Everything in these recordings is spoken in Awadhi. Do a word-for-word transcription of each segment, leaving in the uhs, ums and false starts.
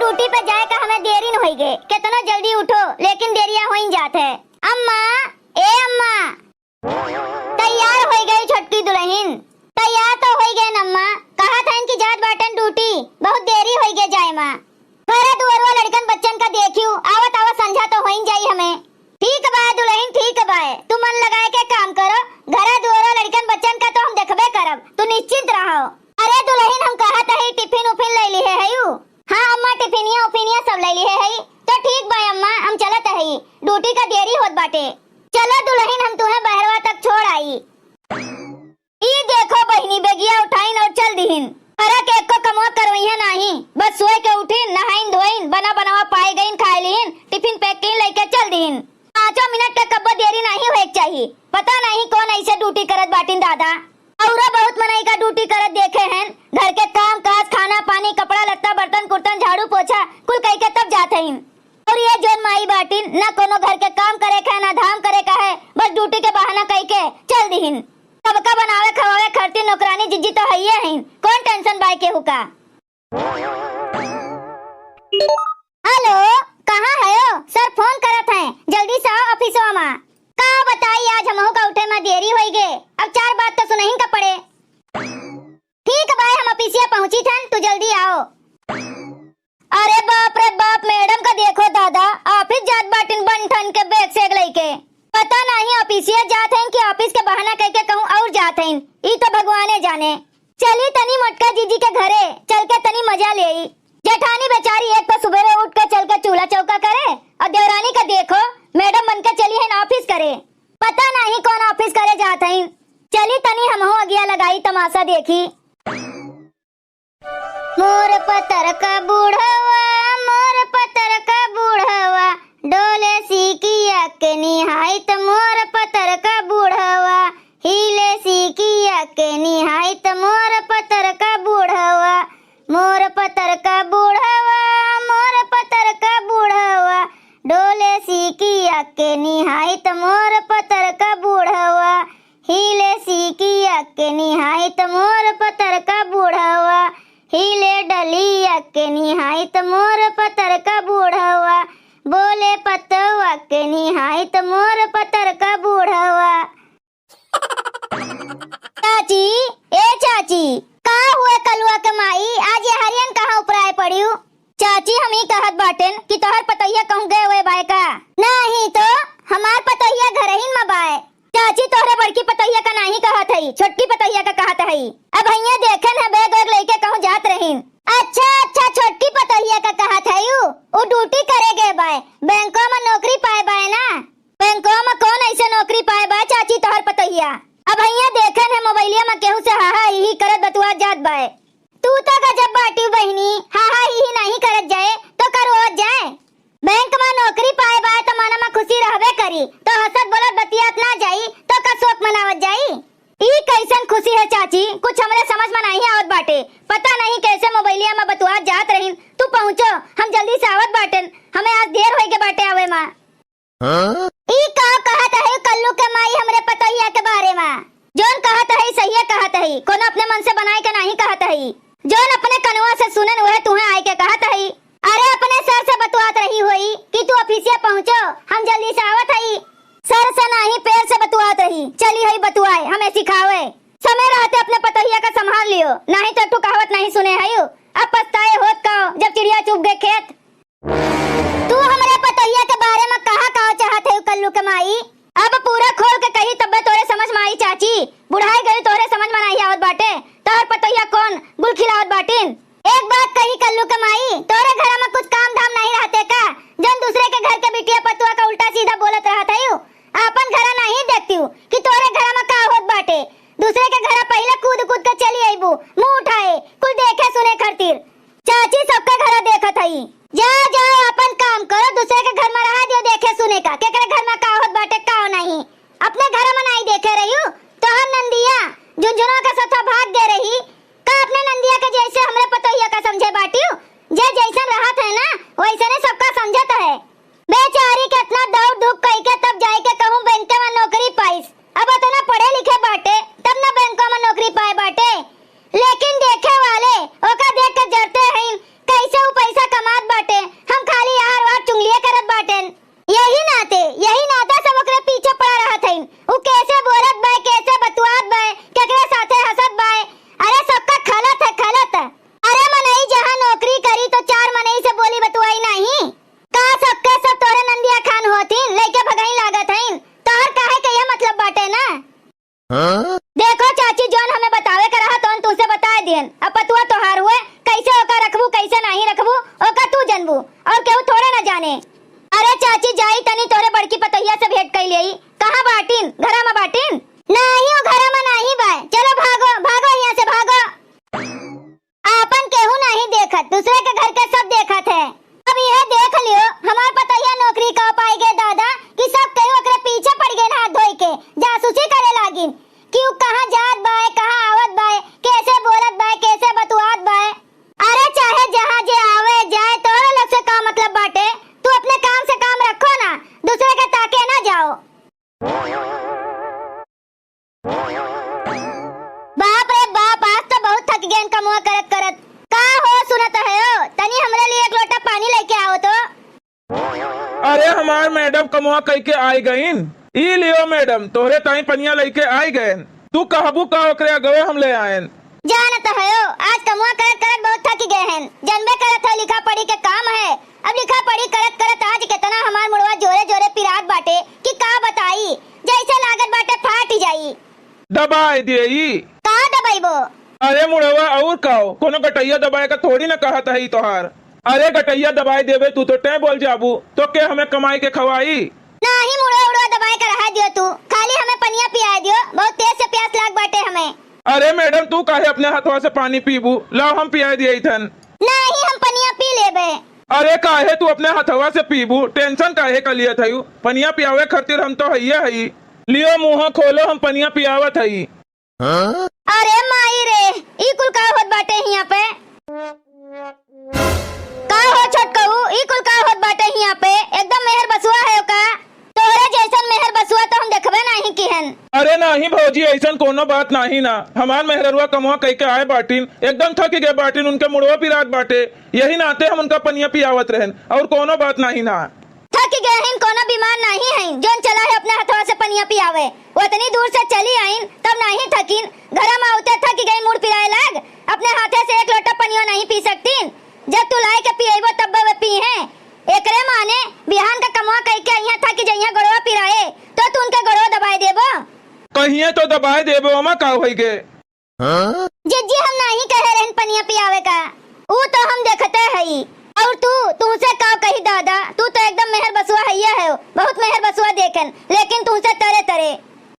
ड्यूटी पे जाए का हमें देरी न होइगे, केतनो जल्दी उठो, लेकिन देरिया होइन जात है। अम्मा, ए अम्मा, तैयार होइ गई छोटकी दुलहिन। तैयार तो होइ गए अम्मा, कहत हन कि जात बाटन ड्यूटी, बहुत देरी होइगे जाए मा। घरा दुअरवा लड़कन बच्चन का देखियो, आवत आवत संझा तो होइन जाई हमें। ठीक बाय दुलहिन, ठीक बाय, तू मन लगाए के काम करो, घरा दुअरवा लड़कन बच्चन का तो हम देखबे करब, तू निश्चिंत रहो। अरे दुलहिन, हम कहत हई टिफिन उफिन लइ लिहे हयू? हाँ अम्मा, टिफिनिया उफिनिया सब लइ लिहे हई। तो ठीक बाय अम्मा, हम चलत हई, ड्यूटी का देरी होत बाटे। चलो दुलहिन, हम तुहें बहरवा तक छोड़ आई। ई देखो बहिनी, बेगिया उठाइन और चल दिहिन। फरक एको कमवा करवइहे नाही, बस सोए के उठिन, नहाइन धोइन, बना बनावा पाए गइन, खाए लिहिन, टिफिन पैक कीन लइके चल दिहिन। पाँचों मिनट के कब्बो देरी नाही होए के चाही। पता नाही कौन ऐसे ड्यूटी करत बाटिन दादा। औरो बहुत मनई का ड्यूटी करत देखे हैं, घर के काम काज, खाना पानी, कपड़ा लत्ता, बर्तन कुर्तन, झाड़ू पोछा कुल कइके तब जात हइन। और ये जोन माई बाटिन, ना कोनो घर के काम करे का है, ना धाम करे का है, बस ड्यूटी के बहाना कइके चल दिहिन। सबका बनावे खवावे खातिर नौकरानी जिज्जी तो हइये हइन, कौन टेंशन बाय केहू का। हेलो, कहाँ हयो? सर फोन करत हैं, जल्दी से आओ ऑफिसवा मा। का बताई, आज हमहू का उठे मा देरी होइगे, अब चार बात तो सुनहिन का पड़े। ठीक बाय, हम ऑफिसिया पहुँचित हन, तू जल्दी आओ। अरे बाप रे बाप, मैडम का देखो दादा, ऑफिस जात बाटिन बन ठन के बैग सैग लइके। पता नाही ऑफिसिया जात हइन कि ऑफिस के बहाना कइके कहूँ और जात हइन, ई तो भगवाने जाने। चली तनी मोटका जीजी के घरे, चल के तनी मजा लेई। जेठानी बेचारी एक तो सुबेरे उठ के चल के चूल्हा चौका करे, और देवरानी का देखो, मैडम बन के चली हइन ऑफिस करे। पता नाही कौन ऑफिस करे जात हइन। चली तनी हमहू अगिया लगाई, तमाशा देखी। मोर पतरका बुढ़वा, मोर पतरका बुढ़वा, डोले सीकिया के निहाइत मोर पतरका बुढ़वा, हिले सीकिया के निहाइत मोर पतरका बुढ़वा, मोर पतरका बुढ़वा, मोर पतरका बुढ़वा, डोले सीकिया के निहाइत मोर पतरका बुढ़वा, हिले सीकिया के निहाइत मोर पतरका बुढ़वा, हिले डलिया के निहाइत मोर पतरका बुढ़वा, बोले पतवा के निहाइत मोर पतरका बुढ़वा। चाची, ए चाची, का हुए कलुआ के माई, आज ये हरियन कहाँ उपराए पड़ियो? चाची, हम ई कहत बाटेन कि तोहर पतोहिया कहूँ गए हुए बाय का? नाही तो, हमार पतोहिया घरहिन में बाय। चाची, तोहरे बड़की पतोहिया का नाही कहत हई, छोटकी पतोहिया का कहत हई। अबहियाँ देखेन है बैग वैग लइके कहूँ जात रहीन। अच्छा, अच्छा, छोटकी पतोहिया का कहत हई, उ, उ ड्यूटी करे गए बाय, बैंकवा में नौकरी पाए बाय ना। बैंकवा में कौन ऐसे नौकरी पाए बाय चाची तोहर पतोहिया? अबहियाँ देखेन है मोबाइलिया में केहू से हा हा ही ही करत बतुआ जात बाय। तू तो गजब बाटिउ बहिनी, हा हा ही ही नाही करत जाए तो करवावत जाए। बैंक मा नौकरी पाए बाय त मना मा खुशी रहबे करी, तो हंसत बोलत बतियात ना जाई, तो का शोक मनावत जाई? ई कैसन खुशी है चाची, कुछ हमरे समझ मा नाही आवत बाटे। पता नहीं कैसे मोबाइलिया मा बतुआत जात रहीन। तू पहुँचो, हम जल्दी से आवत बाटेन, हमें आज देर होइगे बाटे आवे मा। हाँ? ई का कहत है कल्लू के माई हमरे पतोहिया के बारे मा? जौन कहत है सहिए कहत है, कोनो अपने मन से बनाए के नाही कहत है। जौन अपने कनवा से सुनेन वह तुहे आए के कहत है। अरे अपने सर से बतुआत रही होई कि तू ऑफिसिया पहुँचो, हम जल्दी से आवत हई। सर से नाही पैर से बतुआत रही, चली हई बतुआए, हमें सिखावे। समय रहते अपने पतोहिया का संभाल लियो, नाही तो ठू कहावत नाही सुने हयू। अब पछताए होत का जब चिड़िया चुग गए खेत। तू हमरे पतोहिया के बारे मा कहा कहा चाहत है कल्लू के माई? अब पूरा खोल के कही तब्बे तोरे समझ मा आई चाची। बुढ़ाई गई तोरे समझ मा नाही आवत बाटे। तोहर पतोहिया कौन गुल खिलावत बाटिन? एक बात कही कल्लू के माई, तोरे घर मा कुछ काम धाम नाही रहते का? जौन दूसरे के घर के बिटिया पतुआ का उल्टा सीधा बोलत रहत है। आपन घरा नाही देखती हूँ कि तोरे घर मा का होत बाटे। दूसरे के घरा पहिले कूद कूद के चली अइबू, मुँह उठाए, कुल देखे सुने खातिर। चाची सबके घरा देखत हई। जा, जा, अपन काम करो, दूसरे के घर मा रहा दियो देखे सुने का, केकरे घर मा का होत बाटे, का नाही। अपने घर मा नाही देखे रहियो, तोहर नंदिया झुनझुनवा के साथ भाग गए रही, का अपने नंदिया के जैसे हमरे पतोहिया का समझे बाटियो? जे जैसन रहत है ना, वैसने सबका समझत है। बेचारी केतना दौड़ धूप कइके तब जाइके कहूँ बैंके मा नौकरी पाइस। अब अतना पढ़े लिखे बाटे, तब ना बैंको मा नौकरी पाए बाटे। लेकिन देखे वाले ओका देख के जरते हईन, कैसे उ पैसा कमात बाटे। देखत, दूसरे के घर के सब देखत है। अब यह देख लियो, हमार पतोहिया नौकरी का पाई गए दादा, कि सब केहू ओकरे पीछे पड़ गए हाथ धोई के, जासूसी करे लागिन कि उ कहाँ जात बाय, कहाँ आवत बाय, कैसे बोलत बाय, कैसे बतुआत बाय। अरे चाहे जहाँ जे आवे जाए, तोहरे लोग से का मतलब बाटे? तू अपने काम से काम रखो ना, दूसरे के ताके ना जाओ। बाप रे बाप, आज तो बहुत थक गए कमुआ करत करत। का हो सुनत है हो, तनी हमरे लिए एक लोटा पानी लेके आओ तो। अरे हमार मैडम कमुआ कइके आइ गइन। ई लियो मैडम, तोहरे ताई पनिया लइके आइ गएन। तू कहबू का ओकरे अगवे हम ले आएन। जानत हयो, आज कमुआ करत करत बहुत थक गए हैं। जनबे करत हो लिखा पढ़ी के काम है। अब लिखा पढ़ी करत करत आज कितना हमार मुड़वा जोरे जोरे पिरात बाटे कि का बताई, जैसे लागत बाटे फाट जाई। दबाइ देई। का दबाइबो? अरे मुड़वा, और का हो? कोनो गटैया दबाए का थोड़ी ना कहत हई तोहार। अरे गटैया दबाइ देबे तू तो तैं बोल जाबू, तो के हमें कमाई के खवाई? नाही मुड़वा उड़वा दबाए का रहा दियो तू, खाली हमें पनिया पियाए दियो, बहुत तेज से प्यास लाग बाटे हमें। अरे मैडम, तू काहे अपने हथवा से पानी पीबू? लाओ हम पियाए दिए थन। नाही हम पनिया पी लेबे। अरे काहे तू अपने हथवा से पीबू? टेंशन काहे का लियत हयू? पनिया पियावे खातिर हम तो हइये हई। लियो मुँह खोलो, हम पनिया पियावत हई। अरे माई रे, ई कुल का होत बाटे हियां पे? का हो छोटकऊ, ई कुल का होत बाटे हियां पे? एकदम मेहर बसुआ है का? तोहरे जैसन मेहर बसुआ तो हम देखबे नाही किहन। अरे नाही भौजी, ऐसन कोनो बात नाही ना। हमार मेहररुआ कमवा कइके आए बाटिन, एकदम थक गए बाटिन, उनके मुड़वा पिरात बाटे, यही नाते हम उनका पनिया पियावत रहन, और कोनो बात नाही ना। थक गए हैं, कोनो बीमार नाही हैं, जोन चला है अपने हथवा से पनिया पियावे। उतनी दूर से चली आइन, तब नाही थकिन, घरा में आउते थक गई, मुड़ पिराए लाग। अपने हाथे से एक लोटा पनियो नाही पी सकतीन। जब तू लाए के पिएबो, तब वे पी हैं। एकरे माने बिहान का कमवा कइके अइहाँ थक जइहाँ गोड़वा पिराए, तो तू उनके गोड़वा दबाए देबो। कहिए तो दबाए देबो, ओमा का होई गे? हाँ? जिज्जी, हम नाही कहे रहन पनिया पियावे का, ऊ तो हम देखते हई। और तू, तुमसे का कही दादा, तू तो एकदम मेहर बसुआ हइया है, बहुत मेहर बसुआ देखन, लेकिन तुमसे तरे तरे।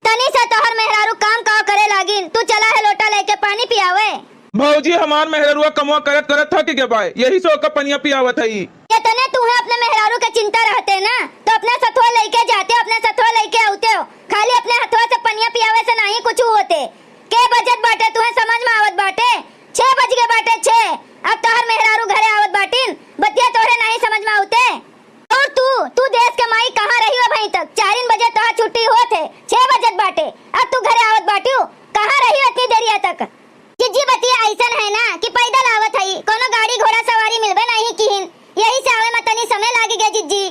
तनी सा तोहर मेहरारू काम का करे लागिन, तू चला है लोटा लेके पानी पियावे। भौजी, हमार मेहररुआ कमवा करत करत थक गए बाय, यही से ओका पनिया पियावत हई। इतने तू है अपने मेहरारू के चिंता रहते ना, तो अपने सथवा लेके जाते हो, अपने सथवा लेके आउते हो, खाली अपने हथवा से पनिया पियावे से नाही कुछ होते। के बजत बाटे, तुहे समझ में आवत बाटे? छह बज गए बाटे, छह। अब तोहर मेहरारू घरे आवत बाटिन, बतिया तोहरे नाही समझ में आवते। और तू, तू देश के माई कहाँ रही हो भाई तक? चारिन बजे तोहर छुट्टी होत है, छह बजत बाटे, अब तू घरे आवत बाटियो, कहाँ रही हो इतनी देरिया तक? जिज्जी, बतिया ऐसन है ना कि पैदल आवत हई, कोनो गाड़ी घोड़ा सवारी मिलबे नाही किहिन, यही से आवे में तनी समय लागी गए जिज्जी।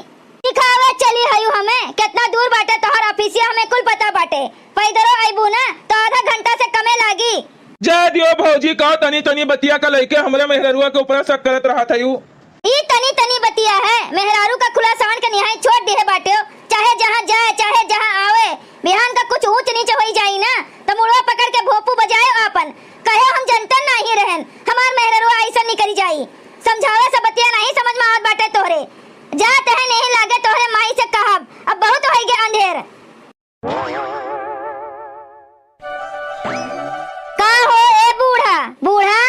सिखावे चली हयू हमें, कितना दूर बाटे तोहर ऑफिसिया, हमें कुल पता बाटे। पैदलो अइबू ना, तो आधा घंटा से कमे लागी। जा दियो भौजी, का तनी तनी बतिया का लइके हमरे मेहररुआ के ऊपर शक करत रहत हयू? ई तनी तनी बतिया है, मेहरारू का खुला साँड़ के निहाई छोड़ दिहे बाटे, चाहे जहाँ जाए, चाहे जहाँ आवे। बिहान का कुछ ऊँच नीच होई जाई ना, तो मुड़वा पकड़ के भोपू बजाए आपन, कहे हम जनतन नाही रहन, हमार मेहररुआ ऐसन निकरी जाई। समझावे से बतिया नाही समझ में आवत बाटे तोहरे। जात है नहीं लागे तोहरे माई से कहब, अब बहुत होई गे अंधेर। का हो ए बूढ़ा, बूढ़ा,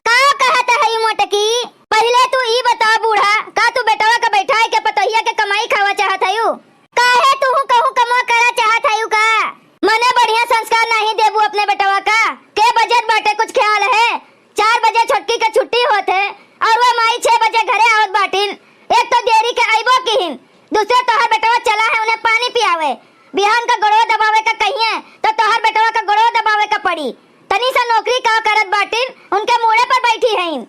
का कहत है ई मोटकी? पहिले तू ई बता बूढ़ा, का तू बेटवा के बैठाए के पतोहिया के कमाई खावा चाहत हयू? काहे तूहू कहूँ कमवा करा चाहत हयू का? मने बढ़िया संस्कार नाही देबू अपने बेटवा का? के बजत बाटे कुछ ख्याल है? चार बजे छोटकी के छुट्टी होत है और वह माई छह बजे घरे आवत बाटिन। एक तो देरी के अइबो किहिन, दूसरे तोहर बेटवा चला है उन्हें पानी पियावे। बिहान का गोड़वा दबावे का कहिए तो तोहर बेटवा का गोड़वा दबावे का पड़ी। तनी सा नौकरी का करत बाटिन, उनके मूड़े पर बैठी हईन।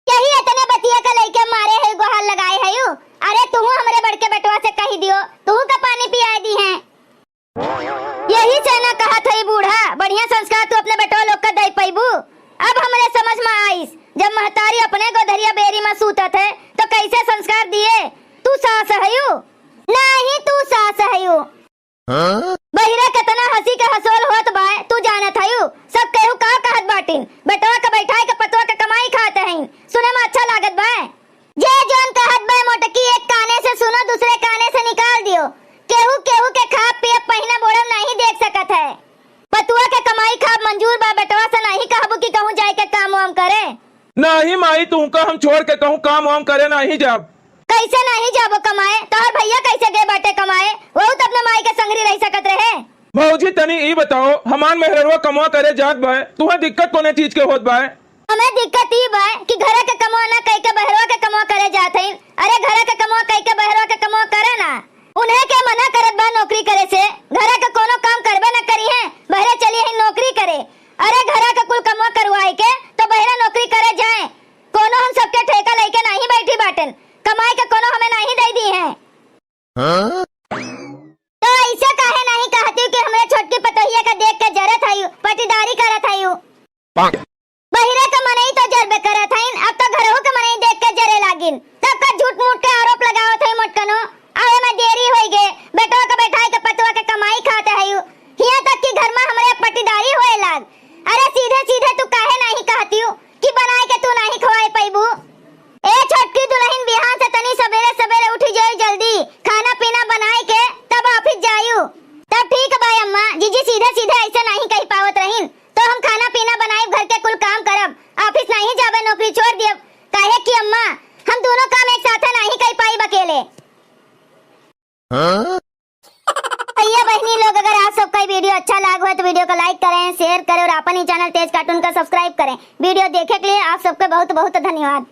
यही इतने बतिया का लइके मारे है, गोहार लगाए है यू। अरे तुहू हमरे बड़के बेटवा से कही दियो, तुहू का पानी पियाए दिहे। यही से ना कहत हई बूढ़ा, बढ़िया संस्कार तू अपने बेटवा लोग का दे पइबू। अब हमरे समझ में आइस, जब महतारी अपने गोधरिया बेरी में सूतत है, तो कैसे संस्कार दिए? तू सास हयू? नाही, तू सास हयू। हाँ? बहिरे केतना हँसी के हँसोल होत बाय, तू जानत हयू? सब केहू का कहत बाटिन, बेटवा के बैठाए के पतवा के कमाई खात हईन, सुने में अच्छा लागत बाय। जे जौन कहत बा मोटकी, एक काने से सुनो, दूसरे काने से निकाल दियो। केहू केहू के खाब पियब पहिनब ओढ़ब नाही देख सकत है। पतुआ के कमाई खाब मंजूर बा, बेटवा से नाही कहबू कि कहूँ जाए के काम वाम करे। नाही माई, तुहका हम छोड़ के कहूँ काम वाम करे नाही जाब। कैसे नाही जाबो कमाए? तोहर भैया कैसे गए बाटे कमाए? वहू तो अपने माई के संगरी रह सकत रहे। भौजी, तनी ई बताओ, हमार मेहररुआ कमवा करे जात बाय, तुहें दिक्कत कोने चीज के होत बाय? हमें दिक्कत ई बाय कि घरे के कमवा ना कई के बहरवा के कमवा करे जात हईन। अरे, घरे के कमवा कई के बहरवा के कमवा करे ना। उन्हें के मना करत बा नौकरी करे से? घरे के कोनो काम करबे न करी है, बहरे चली है नौकरी करे। अरे, घरे के कुल कमवा करवाए के तो बहरे नौकरी करे जाए। कोनो हम सबके ठेका लेके नाही बैठी बाटन, कमाए के कोनो हमें नाही दे दी है। हाँ? तो ऐसे काहे नाही कहती कि हमरे छोटकी पतोहिया का देख के जरत हयू, पटीदारी करत हयू? बहिरे के मनई तो जरबे करत हईन, अब तो घरहू के मनई देख के जरे लागिन। तब का झूठ मूठ के आरोप लगावत हई मोटकनो? आवे में देरी होई गे, बेटवा के बैठाई के पतवा के कमाई खाते हयू। हियां तक कि घर में हमरे पटीदारी होए लाग। अरे सीधे सीधे तू काहे नाही कहतियू कि बनाए के तू नाही खवाए पइबू? ए छोटकी दुलहिन, बिहान से तनी सबेरे सबेरे उठी जाई जल्दी, खाना पीना बनाए के तब ऑफिस जायू। तब ठीक बा अम्मा, जीजी सीधे सीधे ऐसे नाही कही पावत रहीन। तो हम खाना पीना बनाइब, घर के कुल काम करब, ऑफिस नाही जाबे, नौकरी छोड़ दियब, काहे कि अम्मा, हम दोनों काम एक साथे नाही कई पाइब अकेले। हाँ? भैया बहनी लोग, अगर आप सबका ये वीडियो अच्छा लाग हो तो वीडियो को लाइक करें, शेयर करें और अपन ही चैनल तेज कार्टून का सब्सक्राइब करें। वीडियो देखे के लिए आप सबके बहुत बहुत धन्यवाद।